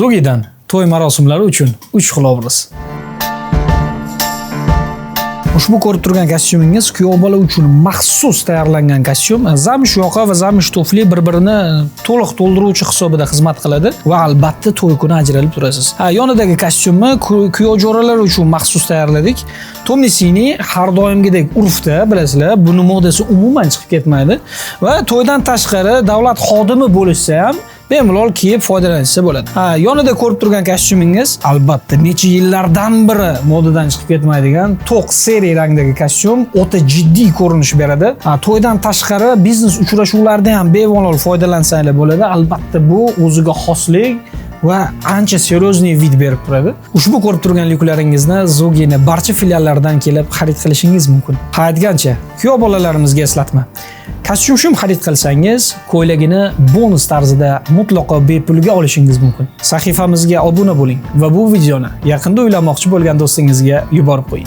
Zugidan to'y marosimlari uchun 3 xil obraz. Ushbu ko'rib turgan kostyumingiz kuyov bola uchun maxsus tayyorlangan kostyum. Zamsh yoqa va zamsh tufli bir-birini to'liq to'ldiruvchi hisobida xizmat qiladi va albatta to'y kuni ajralib turasiz. Ha, yonidagi kostyumni kuyov jo'ralar uchun maxsus tayyorladik. Tomnisini har doimgidek urfda, bilasizlar, buni modasi umuman chiqib ketmaydi va to'ydan tashqari davlat xodimi bo'lishsa ham bemalol kiyib foydalanishsa bo'ladi. Ha, yonida ko'rib turgan kostyumingiz albatta necha yillardan beri modadan chiqib ketmaydigan to'q серый rangdagi kostyum o'ta jiddiy ko'rinish beradi. Ha, to'ydan tashqari biznes uchrashuvlarida ham bemalol foydalansanglar bo'ladi. Albatta bu o'ziga xoslik va ancha серьезный вид berib turadi. Ushbu ko'rib turgan lyuklaringizni Zugini barcha filiallaridan kelib xarid qilishingiz mumkin. Ha, aytgancha, kuyov bolalarimizga eslatma. Kostyum shim xarid qilsangiz, ko'ylagini bonus tarzida mutlaqo bepulga olishingiz mumkin. Sahifamizga obuna bo'ling va bu videoni yaqinda uylanmoqchi bo'lgan do'stingizga yuborib qo'ying.